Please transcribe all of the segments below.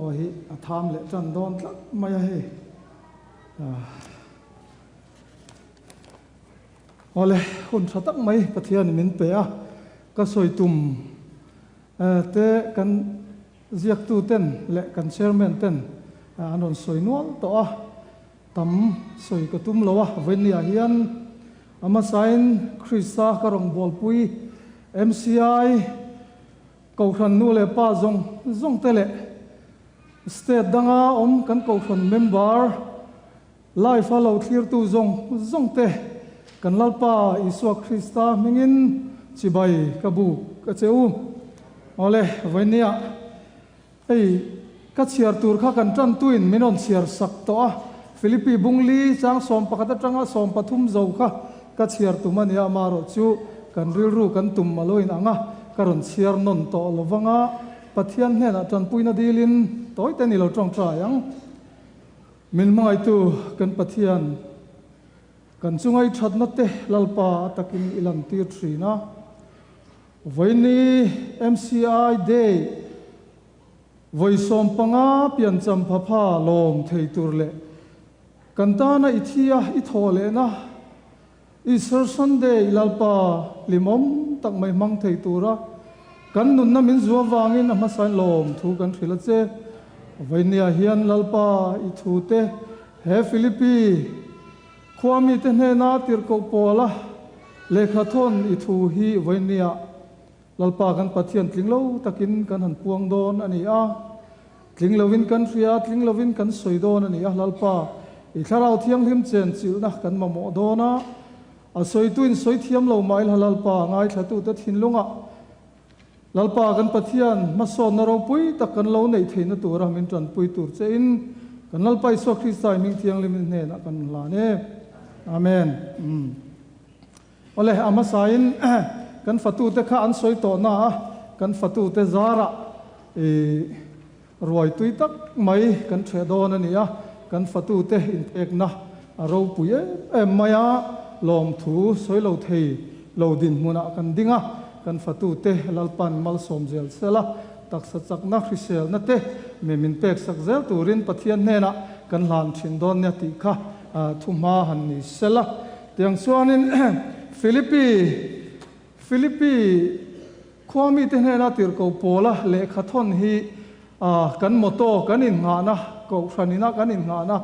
Aw hi a tham leh tan dawn tlat mai a hei. Awle, hun tha tak mai Pathianin min pe a, ka sawi tum te kan ziaktu ten leh kan chairman ten an rawn sawi nual tawh a, tam sawi ka tum lo a, vawinia hian a hmasain Krista ka rawngbawlpui MCI Kohhran nu leh pa zawng zawng te leh state danga awm kan kohhran member life a lo thlirtu zawng zawng te kan Lalpa Isua Krista hmingin chibai ka buk a che u. Awle, vawinia hei ka chhiar tur kha kan tantuin min rawn chhiar sak tawh a, Philippi bungli chang 11 atanga 13 zo kha ka chhiar tum a nia, amaherawh chu kan rilru kan tum a lo in ang a, ka rawn chhiar nawn tawh lo vang a, Pathian hnenah tanpuina dilin tawi te ni lo tawngtai ang. Min hmangaihtu kan Pathian, kan chunga i thatna te Lalpa a takin i lantir thin a. Vawiini MCI Day vawi 15 piancham phapha lawm thei tur leh kan tana i thi a i thawh lehna Easter Sunday Lalpa hlimawm tak mai hmang thei tura kan nunna min zu avangin a hmasain lawm thu kan hrilh a che. Vawinia hian Lalpa i thu te he Philippi khua mite hnena tirhkoh pawla lehkha thawn i thu hi vawinia Lalpa kan Pathian tling lo takin kan han puang dawn a ni a, tling lovin kan hria, tling lovin kan sawi dawn a ni a, Lalpa i Thlarau Thianghlim chen chilhna kan mamawh dawn a, a sawituin sawi thiam lo mah ila Lalpa ngaithlatute thinlungah Lalpa kan Pathian hmasawnna ropui tak kan lo neih theihna tura min tanpui tur chein kan Lalpa Isua Krista i hming thianghlimin hnenah kan hlan e. Amen. Awle, a hmasain kan fatute kha an sawi tawh na a, kan fatute zarah i ruai tui tak mai kan ṭheh dawn a ni a, kan fatute inpekna a ropui em em mai a, lawmthu sawi lo thei lo dinhmunah kan ding a, kan fatute Lalpan malsawm zel sela, taksa chakna hriselna te mi min peksak zel turin Pathian hnenah kan hlan thin dawn nia tih kha thuhma han ni sela. Tiang chuanin Philippi, Philippi khua mite hnena tirhkoh pawla lehkha thawn hi kan motto, kan innghahna, kohhran ina kan innghahna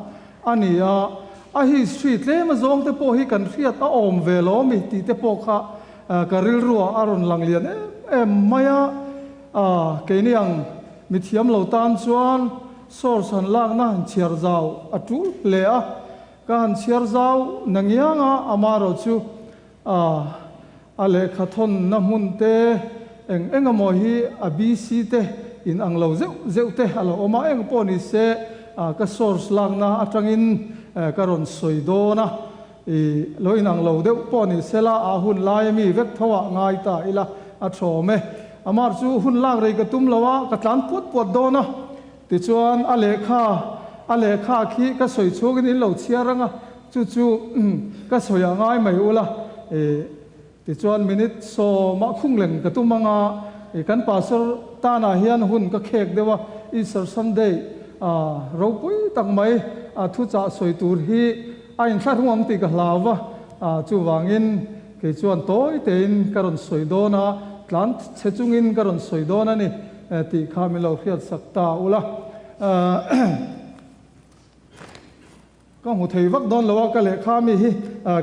a ni a. A history tlem azawng te pawh hi kan hriat a awm ve lo ami tih te pawh kha ka rilruah a rawn lang lian em em mai a. Keini ang mithiam lo tan chuan source han lakna han chhiar zau a tul hle a. Ka han chhiar zau na ngiang a, amaherawh chu a lehkha thawnna hmun te eng eng emaw hi a BC te in ang lo zeuh zeuh te a lo awm a, eng pawh ni se ka source lakna atangin ka rawn sawi dawn a, i lo in ang lo deuh pawh ni se la a hun lai ami vek tho ah ngai ta ila a thawm e. Amar chu hun lak rei ka tum lo a, ka tlan puat puat dawn a. Tichuan, a lehkha, a lehkha khi ka sawi chhungin in lo chhiar ang a, chu chu ka sawi a ngai mai ula. Tichuan, minute sawmah khung leng ka tum ang a, kan pastor tanah hian hun ka khek deuh a, Easter Sunday ropui tak mai thuchah sawi tur hi a inthlahrung ang tih ka hlau va, chuvangin kei chuan tawi tein ka rawn sawi dawn a, tlan chhe chungin ka rawn sawi dawn a ni. Tih kha min lo hriat sak ta ula. Ka hmu thei vak dawn lo a, ka lehkha mi hi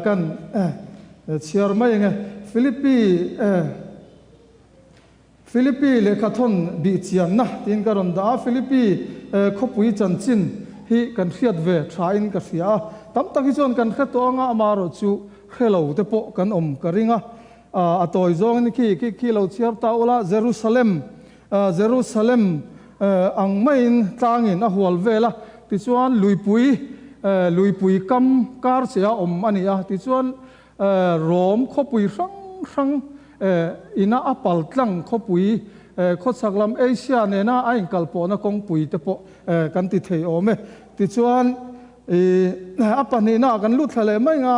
kan chhiar mai ang e. Philippi Philippi lehkhathawn bih chianna tiin ka rawn dah a, Philippi khawpui chanchin hi kan hriat ve thain ka hria a. Tam tak hi chuan kan hre tawh anga amaherawh chu hre lo te pawh kan awm ka ring a. A tawi zawngin khi khi khi lo chhiar ta ula, Jerusalem, Jerusalem ang maiin tlangin a hual vel a, tichuan luipui, luipui kam kar che a awm a ni a, tichuan Rom khawpui hrang hrang ina a pal tlang khawpui, khawchhak lam Asia nena a inkalpawhna kawngpui te pawh kan ti thei awm e. Tichuan a pahnihnaah kan lut thla leh mai ang a,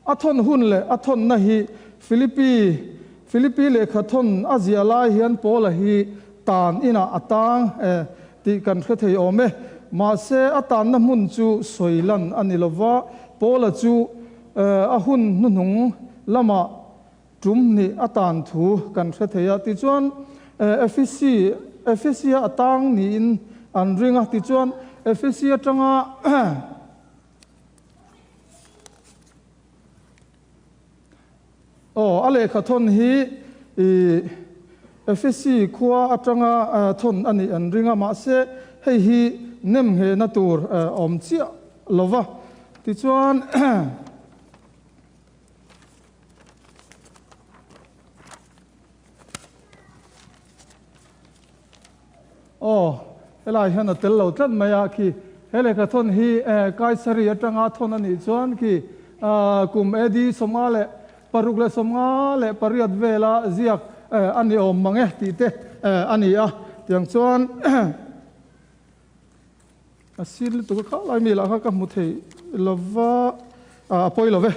A thawn hun leh a thawnna hi Philippi, Philippi lehkha thawn a ziah lai hian Paula hi tan inah a tang tih kan hre thei awm e. Mahse, a tanna hmun chu sawi lan a ni lo va, Paula chu a hun hnuhnung lamah tum hnih a tan thu kan hre thei a. Tichuan, Efesi, Efesia a tang niin an ring a. Tichuan, Efesi atanga Aw, a lehkha thawn hi i Efesi khua atanga thawn a nih an ring a, mahse hei hi nem nghehna tur a awm chiah lo va. Tichuan, Aw, helai hian a tel lo tlat mai a, khi he lehkha thawn hi Kaisari atanga thawn a nih chuan khi kum AD 56 58 vela ziak a ni awm mang e tih te a ni a, tiang chuan a sir lutuk a kha lai mi lah kha ka hmu thei lova, a pawi lo ve,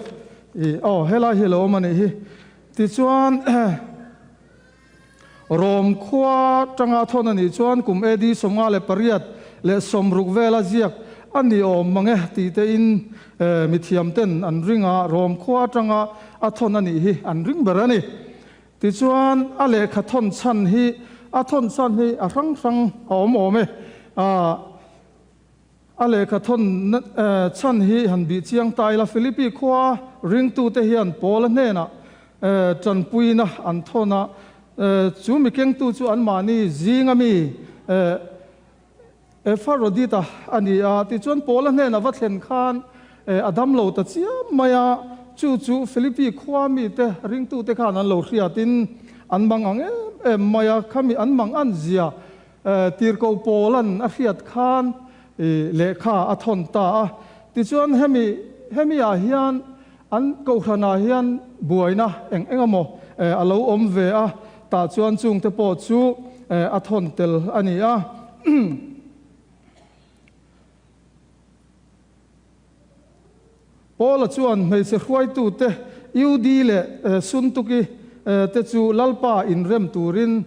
aw helai hi a lo awm a nih hi, tichuan. Rom khua tanga thawn a nih chuan kum AD 58 leh 60 vela ziak a ni awm mang e tih tein mithiam ten an ring a, Rom khua atanga a thawn a nih hi an ring ber a ni. Tichuan a lehkha thawn chhan hi a thawn chhan hi a hrang hrang a awm awm e. A lehkha thawn chhan hi han bih chiang ta ila, Philippi khua ringtute hian Paula hnenah tanpuina an thawn a, chu mi kengtu chu anmahni zinga mi Epharodita a ni a. Tichuan Paula hnenah va thlen khan a dam lo ta chiam mai a, chu chu Philippi khua mite ringtute khan an lo hriatin an mang ang em em mai a, khami an mang an zia Tirhkoh Paula'n a hriat khan lehkha a thawn ta a. Tichuan hemi hemi-ah hian an kohhranah hian buaina eng eng emaw a lo awm ve a, tah chuan chungte pawh chu a thawn tel a ni a. Paula chuan hmeichhe hruaitute UD leh Suntuki te chu Lalpa inrem turin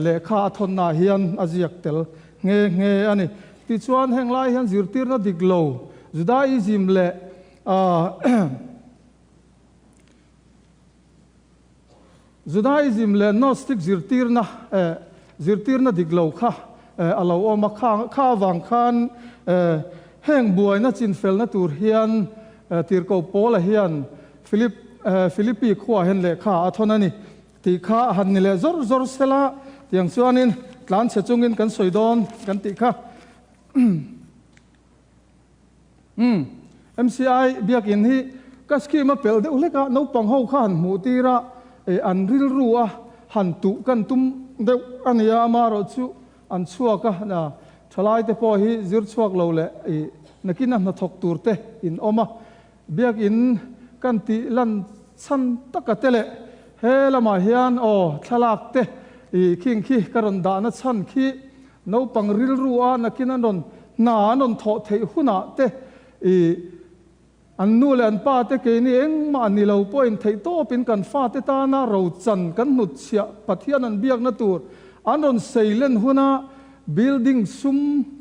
lehkha a thawnnaah hian a ziak tel nghe nghe a ni. Tichuan, heng lai hian zirtirna dik lo Judaism leh Judaism leh Gnostic zirtirna zirtirna dik lo kha a lo awm a, kha kha avang khan heng buaina chinfelna tur hian Tirhkoh Paula hian Philip Philippi khuaah hian lehkha a thawn a ni tih kha han ni leh zawr zawr sela tiang chuanin tlanchhe chungin kan sawi dawn kan tih kha. Umm, MCI biakin hi ka scheme a pelh deuh hlek a, naupang ho kha han hmuh tir a, eh an rilru a han tuh kan tum deuh a nia, amaherawh chu an chhuak a, na thalai te pawh hi zir chhuak lo leh ih nakin a hnathawk tur te in awm a, biakin kan tih lan chhan taka te leh he lamah hian aw thlalak te ih khing khi ka rawn dahna chhan khi Naupang rilru a nakin an rawn hna an rawn thawh theih hunah te i an nu leh an pa te keini engmah ni lo pawhin theih tawpin kan fate tana rochan kan hnutchhiah Pathian an biakna tur an rawn sei len huna building sum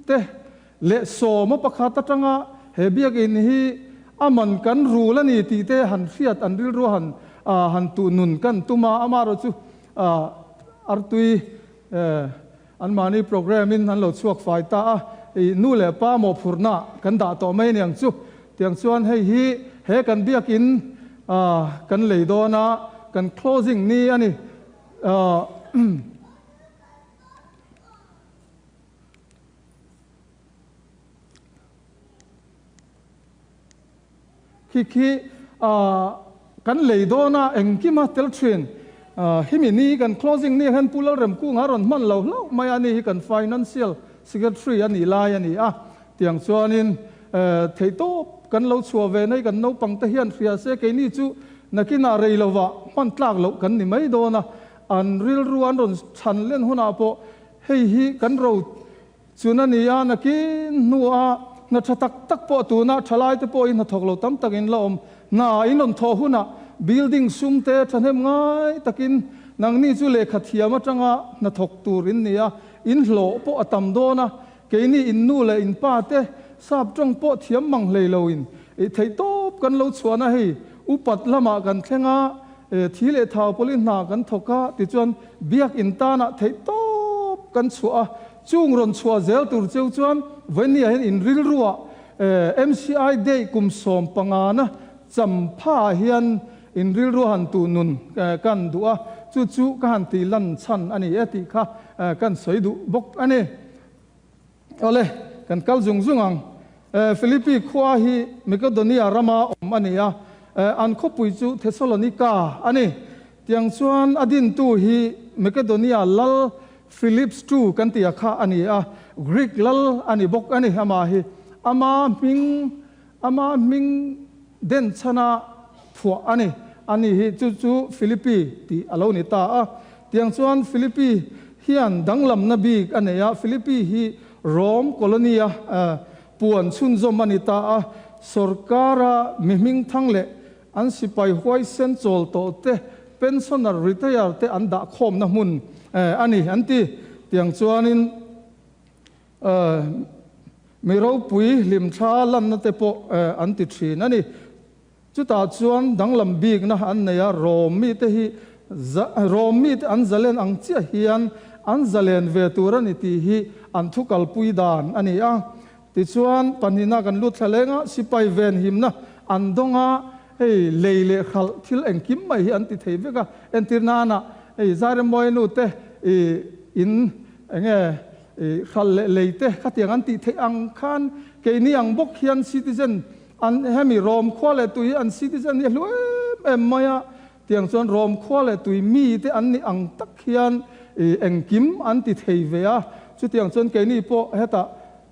te leh sawma pakhat atanga he biakin hi a man kan rul a ni tih te han hriat an rilru han han tuh nun kan tum a, amaherawhchu artui Anmahni programme in an lo chhuak fai ta a, i nu leh pa mawhphurhna kan dah tawh mai aniang chu. Tiang chuan hei hi he kan biakin kan lei dawn a, kan closing ni a ni. Khi khi kan lei dawn a, engkima tel thin. Hemi ni kan closing ni hian Pu Lalremkunga a rawn hman lo hlauh mai a, ani hi kan Financial Secretary a nih lai a ni a. Tiang chuanin theihtawp kan lo chhuah ve nay kan naupang te hian hria se keini chu nakinah rei lovah hman tlak loh kan ni mai dawn a, an rilru an rawn chhan len hunah pawh hei hi kan ro Chun a ni a, nakin hnua hna tha tak tak pawh tuna thalaite pawhin hnathawk lo tam takin la awm. Hna in rawn thawh hunah building sum te thahnem ngai takin Nangni chu lehkha thiam atanga hnathawk tur in ni a, in hlawh pawh a tam dawn a, keini in nu leh in pa te sap tawng pawh thiam mang hlei lo in theih tawp kan lo chhuahna hei upat lamah kan thleng a, thi leh thau pawlhi hna kan thawk a, tichuan biak in tanah theih tawp kan chhuah a, chung rawn chhuah zel tur cheu chuan vawinia hian in rilruah MCI Day kum 15 na Champha hian in rilru han tuh nun kan duh a, chu chu ka han tih lan chhan a ni e tih kha kan sawi duh bawk a ni. Awle, kan kal zung zung ang. Philippi khua hi Makedonia rama awm a ni a, an khawpui chu Thesalonika a ni. Tiang chuan a dintu hi Makedonia lal Philips ii kan tih a kha a ni a, Greek lal a ni bawk a ni amah hi. Ama hming Ama hming den chhana phuah a ni. Ani hi chu chu Philippi tih a lo ni ta a. Tiang chuan Philippi hian danglamna bik a nei a. Philippi hi Rome colony-a puan chhunzawm a ni ta a. Sorkara mi hming thang leh an sipai huaisen chawl tawh te, pensioner, retire te an dah khawmna hmun a ni an ti. Tiang chuanin. Mi ropui hlimthla lanna te pawh an ti thin a ni. Chutah chuan danglam bikna an nei a, Rom mite hi Rom mite an zalen ang chiah hian an zalen ve tur a ni tih hi an thu kalpui dan a ni a. Tichuan, pahnihna kan lut thla leng a, sipai venhimna an dawng a, hei lei leh hralh thil engkim mai hi an ti thei vek a. Entir nana hei Zairemawia nu te in enge I hralh leh lei te khatiang an tih theih ang khan keini ang bawk hian citizen an hemi Rom khua leh tui an citizen hi a hlu em em mai a, tiang chuan Rom khua leh tui mi te an nih ang tak hian i engkim an ti thei ve a, chutiang chuan keini pawh hetah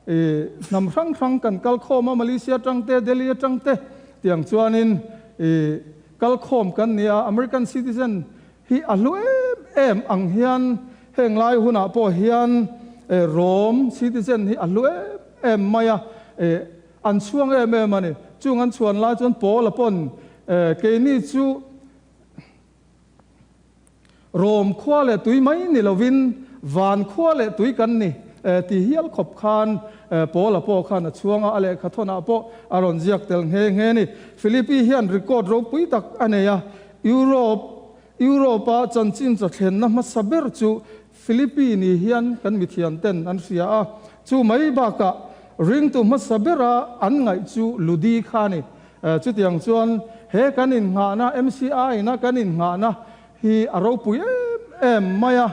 i hnam hrang hrang kan kal khawm a, Malaysia atang te, Delhi atang te tiang chuanin i kal khawm kan ni a, American citizen Hi a hlu em em ang hian heng lai hunah pawh hian Rom citizen hi a hlu em em mai a, an chhuang em em a ni. Chung an chhuan lai chuan Paula pawn keini chu Rom khua leh tui mai ni lovin van khua leh tui kan ni ti hial khawp khan Paula pawh khan a chhuang a, a lehkha thawnah pawh a rawn ziak tel nghe nghe a ni. Philippi hian record ropui tak a nei a, Europe, Europe-a chanchin chathlenna hmasa ber chu Philippi ni hian kan mithianten an hria a, chu mai bakah ringtu hmasa bera an ngaih chu Ludi kha a ni. Chutiang chuan he kan innghahna, MCI-na kan innghahna hi a ropui em em mai a,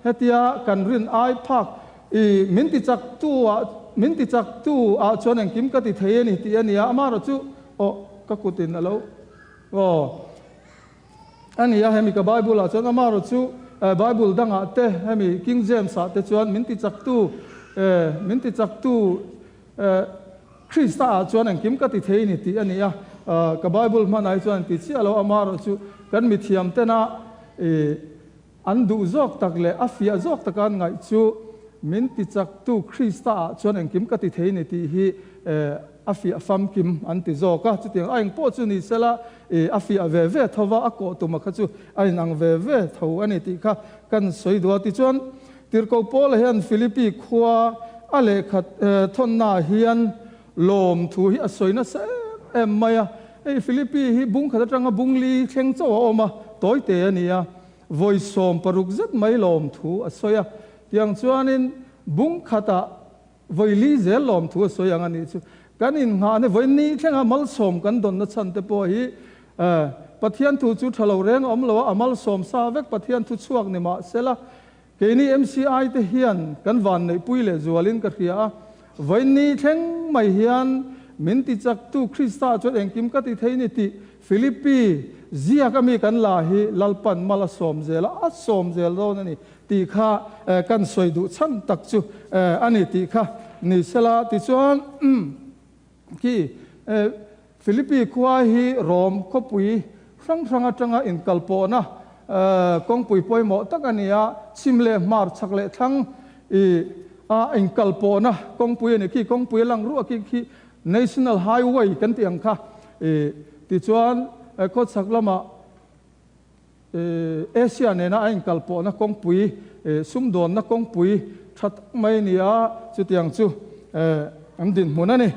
hetia kan rin ai phak i min tichaktu ah min tichaktu ah chuan engkim ka ti thei a ni tih a ni a, amaherawhchu aw ka kutin a lo Aw, a ni a, hemi ka Bible ah chuan amaherawh chu Bible dangah te hemi King James ah te chuan min tichaktu min tichaktu Krista ah chuan engkim ka ti thei ni tih a ni a, ka Bible hmanah hi chuan ti chiah lo amaherawh chu kan mithiam tena an duh zawk tak leh a fiah zawk taka an ngaih chu min tichaktu Krista ah chuan engkim ka ti thei ni tih hi a fiah famkim an ti zawk a. Chutiang a engpawh chu ni sela a fiah ve ve tho va, a kawh tuma kha chu a inang ve ve tho a ni tih kha kan sawi duh a. Tichuan, Tirhkoh Paula hian Philippi khua a lehkha thawnnaah hian lawmthu hi a sawi nasa em em mai a. Hei Philippi hi bung khat atanga bung li thleng chauh a awm a, tawi te a ni a, vawi 60 zet mai lawmthu a sawi a. Tiang chuanin bung khatah vawi li zel lawmthu a sawi ang a nih chu. Kan innghahna vawi ni thlenga malsawm kan dawnna chhan te pawh hi Pathian thu chu tha lo reng a awm lo a, a malsawm sa vek Pathian thu chhuak ni mah sela Keini MCI te hian kan vanneihpui leh zualin ka hria a, vawiinni thleng mai hian min tichaktu Krista chuan engkim ka ti thei ni tih Philippi ziak ami kan la hi Lalpan mal a sawm zel a, a sawm zel dawn a ni tih kha kan sawi duh chhan tak chu a ni tih kha ni sela. Tichuan khi Philippi khua hi Rom khawpui hrang hrang atanga inkalpawhna kawngpui pawimawh tak a ni a, chhim leh hmar chhak leh thlang i a inkalpawhna kawngpui a ni. Khi kawngpui a lang ruah khi khi National Highway kan tih ang kha i tichuan khawchhak lamah. Asia nena a inkalpawhna kawngpui, sumdawnna kawngpui tha tak mai a ni a, chutiang chu an dinhmun a ni.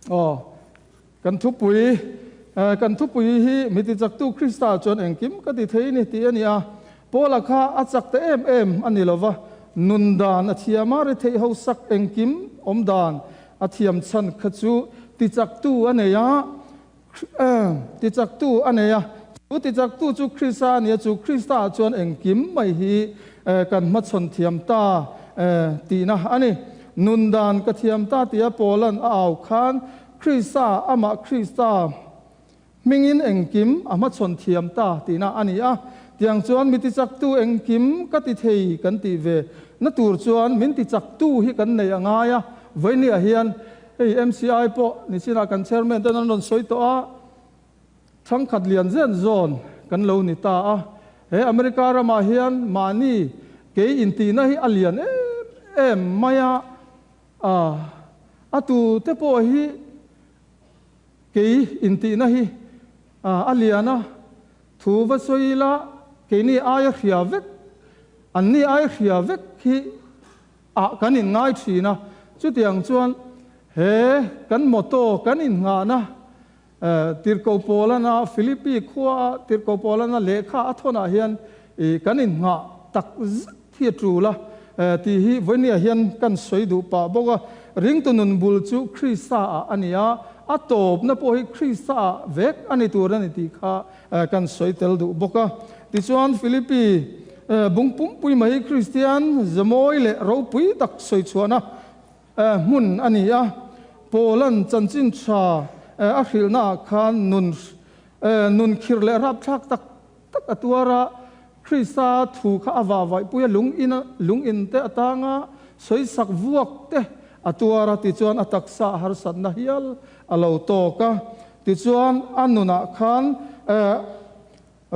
Aw, kan thupui, kan thupui hi mi tichaktu Krista chuan engkim ka ti thei ni tih a ni a. Paula kha a chak ta em em a ni lo va, nun dan a thiam a, retheih hausak engkim awm dan a thiam chhan kha chu tichaktu a nei a, tichaktu a nei a. Chu tichaktu chu Krista a ni a, chu Kristaah chuan engkim mai hi kan hmachhawn thiam ta tihna a ni. Nun dan ka thiam ta tia Paula'n a au khan Krista, amah Krista hmingin engkim a hmachhawn thiam ta tihna a ni a. Tiang chuan mi tichaktu engkim ka ti thei kan tih ve na tur chuan min tichaktu hi kan nei a ngai a. Vawinia hian hei MCI pawh nichinah kan chairman ten an rawn sawi tawh a. Thangkhat lian zen zawn kan lo ni ta a, he America ramah hian mahni kei intihna hi a lian em em mai a, a tute pawh hi kei intihna hi a lian a, thu va sawi ila keini aia hria vek, anni aia hria vek hi ah kan inngai thin a, chutiang chuan he kan motto kan innghahna Tirhkoh Paulana Philippi khua Tirhkoh Paulana lehkha a thawnah hian kan innghah tak zet hi a tul a tih hi vawinia hian kan sawi duh pah bawk a. Ringtu nun bul chu Krista ah a ni a, a tawpna pawh hi Krista ah vek a ni tur a ni tih kha kan sawi tel duh bawk a. Tichuan Philippi bung pumpui mai hi Kristian zemawi leh ropui tak sawi chhuahna Hmun a ni a, Paula'n chanchin tha a hrilhnaah khan nun nun khirh leh rapthlak tak tak a tuar a, Krista thu kha a vahvaihpui a, lung in lung in te atanga sawisak vuak te a tuar a, tichuan a taksa a harsatna hial a lo tawk a, tichuan a nunah khan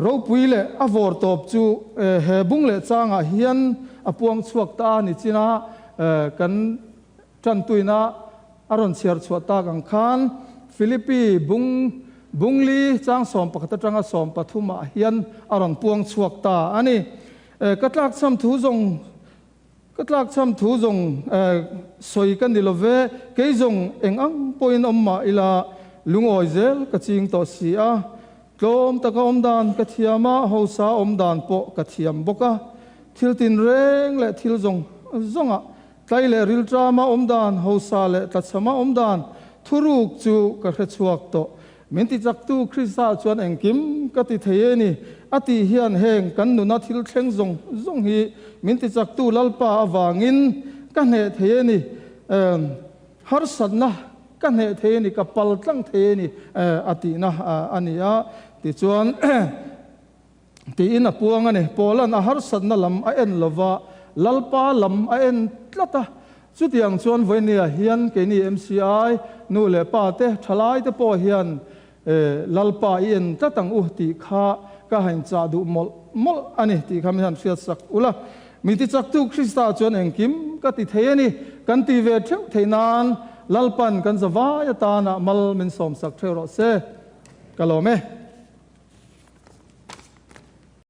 Ropui leh a vawr tawp chu he bung leh changah hian a puang chhuak ta a ni chin a, kan tantuina a rawn chhiar chhuah tak ang khan Philippi bung bungli chang 11 atanga 13 ah hian a rawn puang chhuak ta a ni. Ka tlakchham thu zawng ka tlakchham thu zawng sawi ka ni lo ve, kei zawng eng ang pawhin awm mah ila lungawi zel ka ching tawh si a. Tlawm taka awm dan ka thiam a, hausa awm dan pawh ka thiam bawk a. Thil tinreng leh thil zawng zawngah tlai leh rilṭama awm dan, hausa leh tlachhama awm dan thuruk chu ka hre chhuak tawh. Min tichaktu Krista chuan engkim ka ti thei e ni, a tih hian heng kan nuna thil thleng zawng zawng hi min tichaktu Lalpa avangin ka hneh thei e ni. Harsatna ka hneh thei a ni, ka pal tlang thei a ni a tihna a ni a. Tichuan, tiin a puang a ni. Paula'n a harsatna lam a en lo va, Lalpa lam a en tlat a. Chutiang chuan vawinia hian keini MCI nu leh pa te, thalai te pawh hian Lalpa i en tlat ang u tih kha ka hain chah duh mawlh mawlh a ni tih kha min han hriat sak ula. Mi tichaktu Krista chuan engkim ka ti thei a ni, kan ti ve theuh theih nan Lalpan kan zavai atana mal min sawmsak theuh rawh se. Ka lawm e.